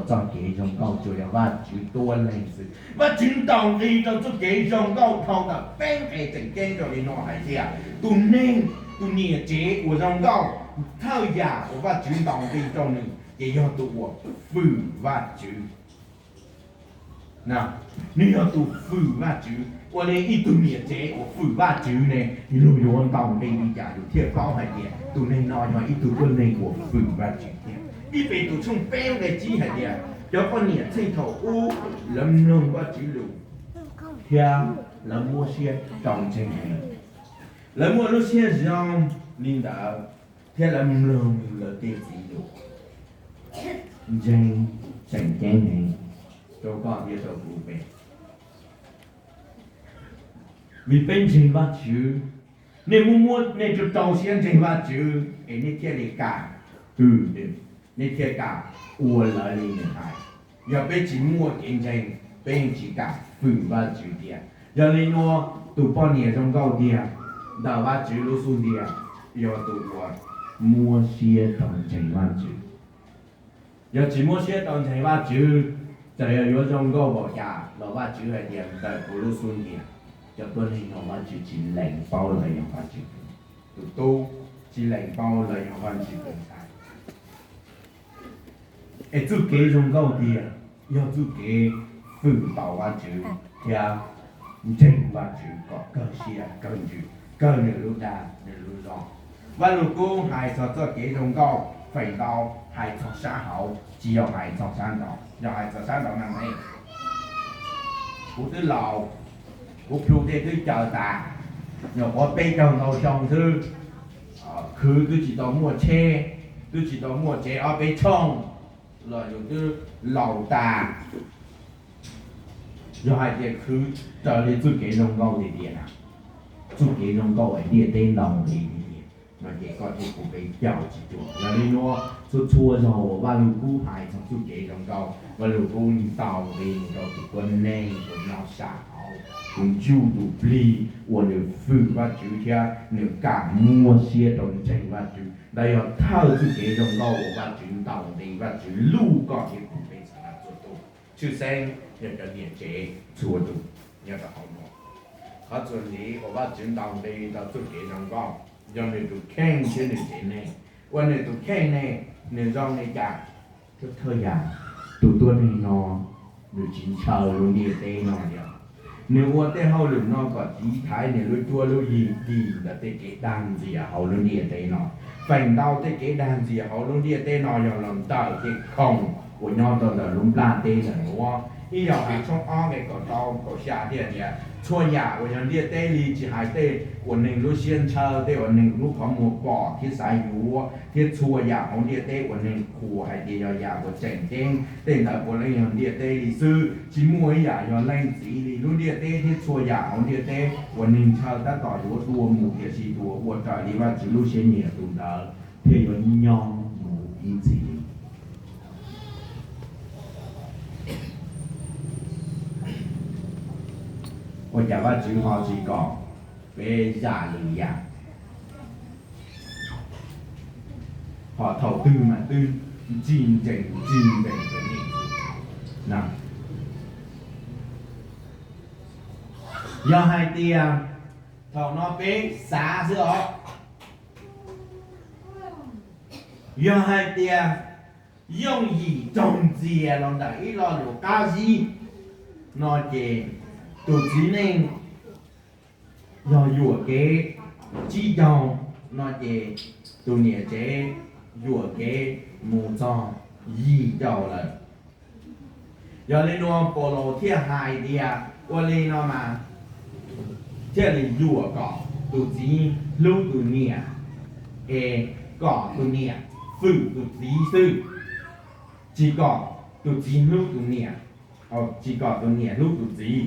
Txoj kev zoo nkauj tsuas yog Vajtswv tuab leeg xwb. Vajtswv ntaus nqi rau txoj kev zoo nkauj dhau ntawm peb nqe tseem ceeb rau li no hais tias tus neeg, tus niam tsev uas zoo nkauj, thawj yam uas Vajtswv ntaus nqi rau nws ces yog tus uas fwm Vajtswv. Nws yog tus fwm Vajtswv. Ua li ib tug niam tsev uas fwm Vajtswv ne, luag yuav ntaus nqi li cas yus thiaj paub hais tias tus neeg no yog ib tug tuab neeg uas fwm Vajtswv thiab? Ib Petus tshooj peb nqe tsib hais tias cov poj niam txheej thaum ub lawv mloog Vajtswv lus thiab lawv muab siab rau ntseeg heev. Lawv muaj lub siab zoo li ntawd thiab lawv mloog lawv tej txiv lus. Ntseeg tseem ceeb heev rau koj thiab rau kuv peb. Vim peb ntseeg Vajtswv, nej muab muab nej rau rau siab ntseeg Vajtswv es nej thiaj li kam fwm nws, nej thiaj kam ua lawv li nws hais. Yog peb tsis muaj kev ntseeg, peb yeej tsis kam fwm Vajtswv tiag. Yog li nuav, tus poj niam zoo nkauj tiag ntawm Vajtswv lub xub ntiag yog tus uas muab siab rau ntseeg Vajtswv. Yog tsis muab siab rau ntseeg Vajtswv, txawm yog yuav zoo nkauj npaum cas los Vajtswv hais tias ntawm kuv lub xub ntiag, cov tuab neeg no Vajtswv tsis lees paub lawv yog Vajtswv tus tub, tsis lees paub lawv yog Vajtswv tus ntxhais. Es txuj kev zoo nkauj tiag yog txuj kev fwm tau Vajtswv thiab ntseeg Vajtswv kom kawg siab kawg ntsws, kawg nws lub dag nws lub zog. Vaj Lug Kub hais txog txoj kev zoo nkauj feem ntau hais txog sab hauv, tsis yog hais txog sab nraud. Yog hais txog sab nraud na, kuv twb laus, kuv plhu tej twb caws tas, nyuam qhuav peb caug ntau xyoo xwb, khwv twb tsis tau muaj tsheb, twb tsis tau muaj tsev ob peb tshooj los yus twb laus tas. Yog hais tias khwv raws li txuj kev zoo nkauj tiag tiag na, txuj kev zoo nkauj es ntiaj teb ntaus nqi tiag tiag no ces koj thiab kuv peb caum tsis cuag. Yog li nuav txhua txhua zaug uas Vaj Lug Kub hais txog txuj kev zoo nkauj, Vaj Lug Kub ntaus nqi rau tus tuab neeg uas nyob sab hauv, tus ntsuj tus plig uas nws fwm Vajtswv thiab nws kam muab siab rau ntseeg Vajtswv. Ntawd yog thawj txuj kev zoo nkauj uas Vajtswv ntaus nqi, Vajtswv lub koj thiab kuv peb txhua tus, tshwj xeeb yog cov niam tsev txhua tus nyob rau hauv no. Qhov txuas ntxiv uas Vajtswv ntaus nqi rau txuj kev zoo nkauj yog nws tus kheej thiab nws tsev neeg. Ua nws tus kheej ne, nws zoo li cas? Thawj yam, tus tuab neeg no nws tsis ntshaw lub ntiaj teb no li os. Nws ua tej hauj lwm no kom tiv thaiv nws lub cuab lub yig ntawm tej kev dag ntxias hauv lub ntiaj teb no. Feem ntau tej kev dag ntxias hauv lub ntiaj teb no yog los ntawm tej khoom uas nyob rau ntawm lub nplaj teb ntawm nuav. Ib Yauhas tshooj ob nqe kaum rau kaum xya thiaj tias txhua yam uas yog ntiaj teb li, tsis hais tej uas neeg lub siab ntshaw, tej uas neeg lub qhov muag pom thiab xav yuav, thiab txhua yam hauv ntiaj teb uas neeg qhuas hais tias yog yam uas tseem ceeb, tej ntawd puav leej yog ntiaj teb li xwb, tsis muaj ib yam yog leej txiv li. Lub ntiaj teb thiab txhua yam hauv ntiaj teb uas neeg ntshaw tab tom yuav dua mus, tiam sis tus uas ua raws li Vajtswv lub siab nyiam tus ntawd thiaj yuav nyob mus ib txhis li. Ua cas Vajtswv ho tsis kom peb zam lwm yam, ho thaum twg mas twb ntxig ntsees ntxig ntsees? Yog hais tias thaum no peb xav xwb os, yog hais tias yooj yim raug ntxias los ntawm ib lo lus qab zib no ces tus txiv neej yog yuam kev tsib caug no ces tus niam tsev yuam kev mus txog yim caum lawm. Yog li nuav Paulus thiaj hais tias ua li no mas thiaj li yuam kom tus txiv hlub tus niam, es kom tus niam fwm tus txiv xwb, tsis kom tus txiv hlub tus niam, tsis kom tus niam hlub tus txiv.